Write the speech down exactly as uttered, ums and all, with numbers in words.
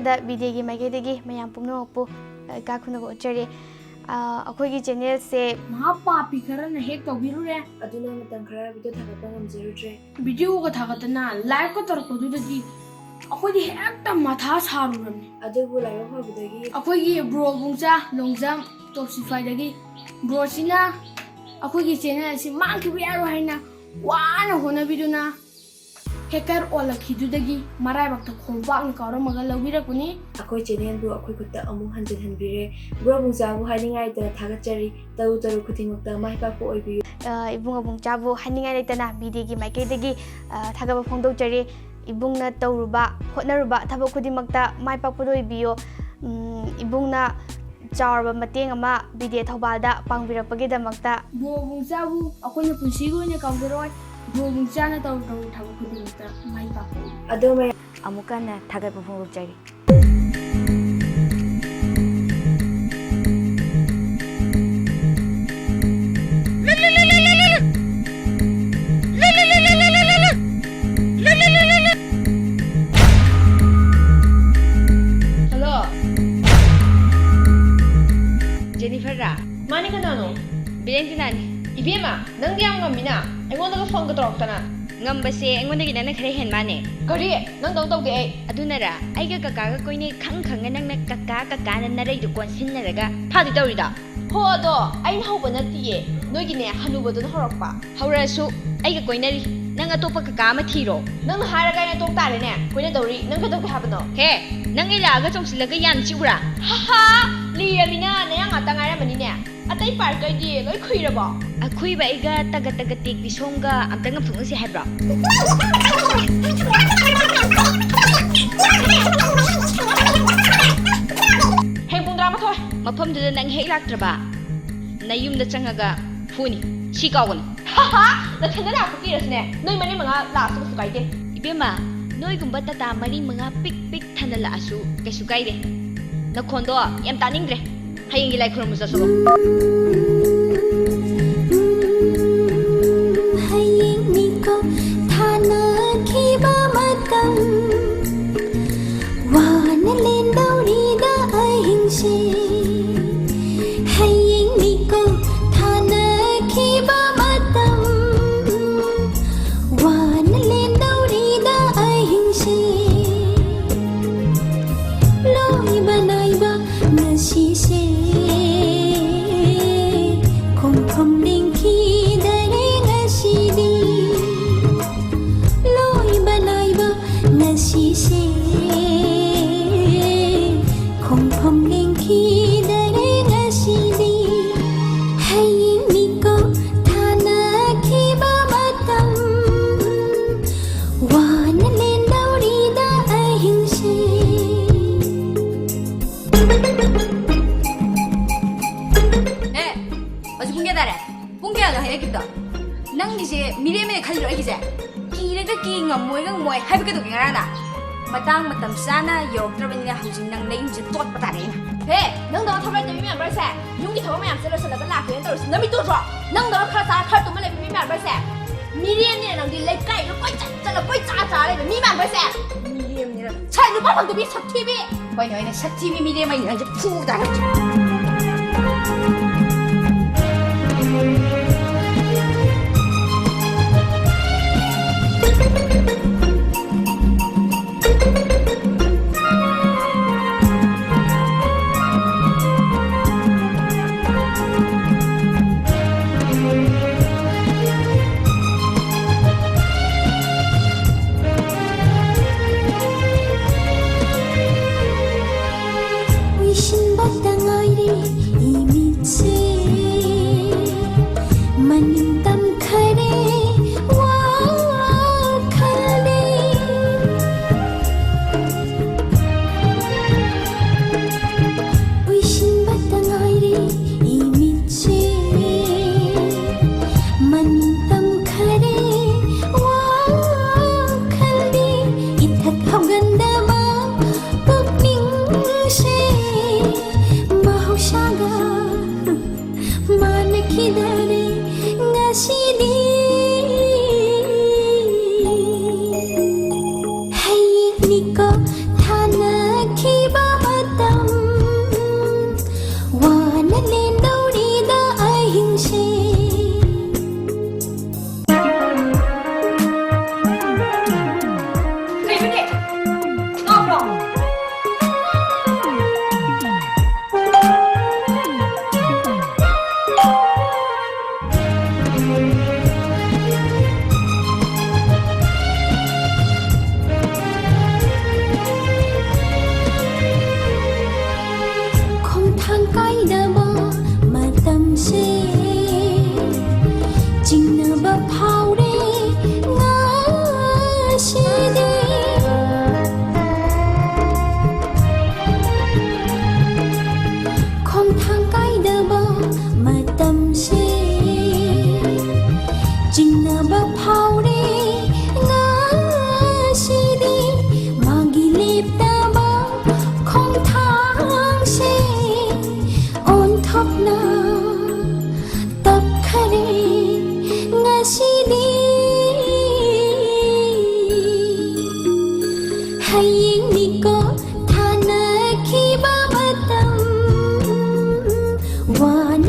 ꯗ ꯕꯤꯗ꯭ꯌꯥꯒꯤ ꯃꯥꯏꯀꯩꯗꯒꯤ ꯃꯌꯥꯝ ꯄꯨꯝꯅꯃꯛꯄꯨ, ꯑ, ꯏꯀꯥꯏ ꯈꯨꯝꯅꯕ ꯎꯠꯆꯔꯤ꯫ ꯑ, ꯑꯩꯈꯣꯏꯒꯤ ꯆꯦꯅꯦꯜꯁꯦ ꯃꯍꯥ ꯄꯥꯄꯤ ꯈꯔꯅ ꯍꯦꯛ ꯇꯧꯕꯤꯔꯨꯔꯦ꯫ ꯑꯗꯨꯅ ꯃꯇꯝ ꯈꯔ ꯚꯤꯗꯤꯑꯣ ꯊꯥꯒꯠꯄ ꯉꯝꯖꯔꯨꯗ꯭ꯔꯦ꯫ ꯚꯤꯗꯤꯑꯣꯒ ꯊꯥꯒꯠꯇꯅ ꯂꯥꯏꯚꯀ ꯇꯧꯔꯛꯄꯗꯨꯗꯗꯤ ꯑꯩꯈꯣꯏꯗꯤ ꯍꯦꯛꯇ ꯃꯊꯥ ꯁꯥꯔꯨꯔꯕꯅꯤ꯫ ꯑꯗꯨꯕꯨ ꯂꯥꯏꯕꯛ ꯐꯕꯗꯒꯤ ꯑꯩꯈꯣꯏꯒꯤ ꯕ꯭ꯔꯣ ꯕꯨꯡꯆꯥ ꯂꯣꯡꯖꯥꯝ ꯇꯣꯞ ꯁꯤꯐꯥꯏꯗꯒꯤ ꯕ꯭ꯔꯣꯁꯤꯅ ꯑꯩꯈꯣꯏꯒꯤ ꯆꯦꯅꯦꯜ ꯑꯁꯤ ꯃꯥꯡꯈꯤꯕ ꯌꯥꯔꯣꯏ ꯍꯥꯏꯅ ꯋꯥꯅ ꯍꯣꯠꯅꯕꯤꯗꯨꯅ ꯍꯦꯀꯔ ꯑꯣꯜꯂꯛꯈꯤꯗꯨꯗꯒꯤ ꯃꯔꯥꯏꯕꯛꯇ ꯈꯣꯡꯄꯥꯛꯅ ꯀꯥꯎꯔꯝꯃꯒ ꯂꯧꯕꯤꯔꯛꯄꯅꯤ꯫ ꯑꯩꯈꯣꯏ ꯆꯦꯅꯦꯜꯕꯨ ꯑꯩꯈꯣꯏ ꯈꯨꯠꯇ ꯑꯃꯨꯛ ꯍꯟꯖꯤꯟꯍꯟꯕꯤꯔꯦ꯫ ꯕ꯭ꯔꯣ ꯕꯨꯡꯆꯥꯕꯨ ꯍꯥꯏꯅꯤꯡꯉꯥꯏꯗ ꯊꯥꯒꯠꯆꯔꯤ꯫ ꯇꯔꯨ ꯇꯔꯨ ꯈꯨꯗꯤꯡꯃꯛꯇ ꯃꯥꯏ ꯄꯥꯛꯄ ꯑꯣꯏꯕꯤꯌꯨ꯫ ꯑ, ꯏꯕꯨꯡ ꯑꯕꯨꯡꯆꯥꯕꯨ ꯍꯥꯏꯅꯤꯡꯉꯥꯏ ꯂꯩꯇꯅ ꯕꯤꯗ꯭ꯌꯥꯒꯤ ꯃꯥꯏꯀꯩꯗꯒꯤ, ꯑ, ꯊꯥꯒꯠꯄ ꯐꯣꯡꯗꯣꯛꯆꯔꯤ꯫ ꯏꯕꯨꯡꯅ ꯇꯧꯔꯨꯕ, ꯍꯣꯠꯅꯔꯨꯕ ꯊꯕꯛ ꯈꯨꯗꯤꯡꯃꯛꯇ ꯃꯥꯏ ꯄꯥꯛꯄꯗ ꯑꯣꯏꯕꯤꯌꯨ꯫ ꯎꯝ, ꯏꯕꯨꯡꯅ ꯆꯥꯎꯔꯕ ꯃꯇꯦꯡ ꯑꯃ ꯕꯤꯗ꯭ꯌꯥ ꯊꯧꯕꯥꯜꯗ ꯄꯥꯡꯕꯤꯔꯛꯄꯒꯤꯗꯃꯛꯇ꯫ ꯕ꯭ꯔꯣ ꯕꯨꯡꯆꯥꯕꯨ ꯑꯩꯈꯣꯏꯅ ꯄꯨꯟꯁꯤꯒꯤ ꯑꯣꯏꯅ ꯀꯥꯎꯖꯔꯣꯏ꯫ ꯕ꯭ꯔꯣ ꯕꯨꯡꯆꯥꯅ ꯇꯧꯔꯨ ꯇꯧꯔꯨ ꯊꯕꯛ ꯈꯨꯗꯤꯡꯃꯛꯇ ꯃꯥꯏ ꯄꯥꯛꯄ ꯑꯣꯏꯕꯤꯌꯨ꯫ ꯑꯗꯣ ꯃꯌꯥꯝ ꯑꯃꯨꯛꯀ ꯍꯟꯅ ꯊꯥꯒꯠꯄ ꯐꯣꯡꯗꯣꯛꯆꯔꯤ꯫ ꯍꯜꯂꯣ꯫ ꯖꯦꯅꯤꯐꯔꯔꯥ? ꯃꯥꯅꯦ, ꯀꯅꯥꯅꯣ? ꯕꯤꯔꯦꯟꯇꯤꯅꯥꯅꯤ꯫ ꯏꯕꯦꯝꯃ, ꯅꯪꯗꯤ ꯌꯥꯝ ꯉꯝꯃꯤꯅ, ꯑꯩꯉꯣꯟꯗꯒ ꯐꯣꯟꯒ ꯇꯧꯔꯛꯇꯅ꯫ ꯉꯝꯕꯁꯦ ꯑꯩꯉꯣꯟꯗꯒꯤ ꯅꯪꯅ ꯈꯔ ꯍꯦꯟ ꯃꯥꯅꯦ꯫ ꯀꯔꯤ? ꯅꯪꯗꯧ ꯇꯧꯗꯦ ꯑꯩ꯫ ꯑꯗꯨꯅꯔ? ꯑꯩꯒ ꯀꯀꯥꯒ ꯀꯣꯏꯅꯩ ꯈꯪ ꯈꯪꯅ ꯅꯪꯅ ꯀꯀꯥ ꯀꯀꯥꯅ ꯅꯔꯩꯗꯨ ꯀꯣꯟꯁꯤꯟꯅꯔꯒ ꯐꯥꯗꯣꯏ ꯇꯧꯔꯤꯗꯣ? ꯍꯣ, ꯑꯗꯣ ꯑꯩꯅ ꯍꯧꯕ ꯅꯠꯇꯤꯌꯦ, ꯅꯣꯏꯒꯤꯅꯦ ꯍꯅꯨꯕꯗꯨꯅ ꯍꯧꯔꯛꯄ꯫ ꯍꯧꯔꯛꯑꯁꯨ ꯑꯩꯒ ꯀꯣꯏꯅꯔꯤ, ꯅꯪ ꯑꯇꯣꯞꯄ ꯀꯀꯥ ꯑꯃ ꯊꯤꯔꯣ꯫ ꯅꯪꯅ ꯍꯥꯏꯔꯒ ꯑꯩꯅ ꯇꯣꯛ ꯇꯥꯔꯦꯅꯦ, ꯀꯣꯏꯅꯗꯧꯔꯤ꯫ ꯅꯪ ꯀꯩꯗꯧꯒꯦ ꯍꯥꯏꯕꯅꯣ? ꯍꯦ, ꯅꯪ ꯑꯩ ꯂꯥꯛꯑꯒ ꯆꯣꯡꯁꯤꯜꯂꯒ ꯌꯥꯟ ꯆꯤꯛꯎꯔꯥ? ꯍꯥ ꯍꯥ, ꯂꯤꯔꯃꯤꯅ ꯅꯌꯥ ꯉꯥꯛꯇ ꯉꯥꯏꯔꯝꯃꯅꯤꯅꯦ꯫ ꯑꯇꯩ ꯄꯥꯔꯠꯈꯩꯗꯤ ꯂꯣꯏ ꯈꯨꯏꯔꯕꯣ? ꯑꯈꯨꯏꯕ ꯑꯩꯒ ꯇꯒꯠ ꯇꯒꯠ ꯇꯦꯛꯄꯤ ꯁꯣꯝꯒ ꯑꯝꯇ ꯉꯝꯊꯣꯛꯅꯁꯤ ꯍꯥꯏꯕ꯭ꯔꯣ? ꯍꯌꯦꯡ ꯄꯨꯡ ꯇꯔꯥꯃꯥꯊꯣꯏ꯫ ꯃꯐꯝꯗꯨꯗ ꯅꯪ ꯍꯦꯛ ꯂꯥꯛꯇ꯭ꯔꯕ, ꯅꯌꯨꯝꯗ ꯆꯪꯉꯒ ꯐꯨꯅꯤ꯫ ꯁꯤ ꯀꯥꯎꯒꯅꯨ꯫ ꯍꯥ ꯍꯥ! ꯅꯊꯟꯗ ꯂꯥꯛꯄ ꯀꯤꯔꯁꯨꯅꯦ, ꯅꯣꯏ ꯃꯔꯤ ꯃꯉꯥ ꯂꯥꯛꯑꯁꯨ ꯀꯩꯁꯨ ꯀꯥꯏꯗꯦ꯫ ꯏꯕꯦꯝꯃ, ꯅꯣꯏꯒꯨꯝꯕ ꯇꯥꯇꯥ ꯃꯔꯤ ꯃꯉꯥ ꯄꯤꯛ ꯄꯤꯛ ꯊꯅꯂꯛꯑꯁꯨ ꯀꯩꯁꯨ ꯀꯥꯏꯗꯦ꯫ ꯅꯈꯣꯟꯗꯣ ꯌꯥꯝ ꯇꯥꯅꯤꯡꯗ꯭ꯔꯦ꯫ ꯍꯌꯦꯡꯒꯤ ꯂꯥꯏ ꯈꯨꯔꯨꯝꯕ ꯆꯠꯁꯤꯀꯣ꯫ ꯍꯌꯦꯡ ꯃꯤꯀꯨꯞ ꯊꯥꯅꯈꯤꯕ ꯃꯇꯝ ꯋꯥꯅ ꯅꯪ ꯍꯥꯏꯔꯛꯈꯤꯕꯗꯣ, ꯅꯪꯒꯤꯁꯦ ꯃꯤꯔꯦꯝꯃꯦ ꯈꯜꯂꯤꯔꯣ ꯑꯩꯒꯤꯁꯦ? ꯀꯤꯔꯒ ꯀꯤ, ꯉꯝꯃꯣꯏꯒ ꯉꯝꯃꯣꯏ ꯍꯥꯏꯕ ꯀꯩꯗꯧꯒꯦ ꯉꯔꯥꯡꯅ? ꯃꯇꯥꯡ ꯃꯇꯝ ꯆꯥꯅ ꯌꯧꯔꯛꯇ꯭ꯔꯕꯅꯤꯅ ꯍꯧꯖꯤꯛ ꯅꯪ ꯅꯌꯨꯝꯁꯦ ꯇꯣꯠꯄ ꯇꯥꯔꯦ ꯑꯩꯅ꯫ ꯍꯦ, ꯅꯪꯗꯧꯅ ꯊꯕꯛ ꯂꯩꯇꯕ ꯃꯤ ꯃꯌꯥꯝ ꯂꯣꯏꯁꯦ, ꯌꯨꯝꯒꯤ ꯊꯕꯛ ꯃꯌꯥꯝꯁꯦ ꯂꯣꯏꯁꯤꯜꯂꯒ ꯂꯥꯛꯀꯦꯅ ꯇꯧꯔꯤꯁꯦ ꯅꯃꯤꯠ ꯇꯣꯠꯇ꯭ꯔꯣ? ꯅꯪꯗꯧꯅ ꯈꯔ ꯆꯥꯔ ꯈꯔ ꯇꯨꯝꯃ ꯂꯩꯕ ꯃꯤ ꯃꯌꯥꯝ ꯂꯣꯏꯁꯦ꯫ ꯃꯤꯔꯦꯝꯅꯤꯅ ꯅꯪꯗꯤ ꯂꯩꯀꯥꯏꯗ ꯀꯣꯏꯆꯠ ꯆꯠꯂ ꯀꯣꯏꯆꯥ ꯆꯥ ꯂꯩꯕ ꯃꯤ ꯃꯌꯥꯝ ꯂꯣꯏꯁꯦ꯫ ꯃꯤꯔꯦꯝꯅꯤꯅ ꯁꯥꯏ ꯅꯨꯄꯥ ꯐꯪꯗꯕꯤ ꯁꯛꯊꯤꯕꯤ꯫ ꯍꯣꯏꯅꯦ, ꯍꯣꯏꯅꯦ, ꯁꯛꯊꯤꯕꯤ ꯃꯤꯔꯦꯝ ꯑꯩꯅ ꯅꯪꯁꯦ ꯐꯨ ꯇꯥꯔꯦ꯫ ꯎꯏꯁꯤꯟꯕꯇ ꯉꯥꯏꯔꯤ ꯏꯃꯤꯠꯁꯦ, ꯃꯅꯤꯡ ꯇꯝꯈꯔꯦ ꯋꯥꯈꯜꯗꯤ꯫ ꯎꯏꯁꯤꯟꯕꯇ ꯉꯥꯏꯔꯤ ꯏꯃꯤꯠꯁꯦ, ꯃꯅꯤꯡ ꯇꯝꯈꯔꯦ ꯋꯥꯈꯜꯗꯤ꯫ ꯏꯊꯛ ꯍꯧꯒꯠꯅꯕ ꯄꯨꯛꯅꯤꯡꯁꯦ ꯃꯍꯧꯁꯥꯒ ꯃꯥꯟꯅꯈꯤꯗꯔꯦ ꯉꯁꯤꯗꯤ꯫ ꯍꯌꯦꯡꯅꯤꯀꯣ ꯊꯥꯅꯈꯤꯕ ꯃꯇꯝ, ꯋꯥꯅ ꯂꯦꯟꯗꯧꯔꯤꯗ ꯑꯍꯤꯡꯁꯦ꯫ ꯀꯩꯅꯣꯅꯦ? ꯉꯥꯎꯕ꯭ꯔꯣ? ꯈꯣꯡꯊꯥꯡ ꯀꯥꯏꯗꯕ ꯇꯞꯈꯔꯦ ꯉꯁꯤꯗꯤ꯫ ꯍꯌꯦꯡꯅꯤꯀꯣ ꯊꯥꯅꯈꯤꯕ ꯃꯇꯝ꯫ ꯋꯥꯅ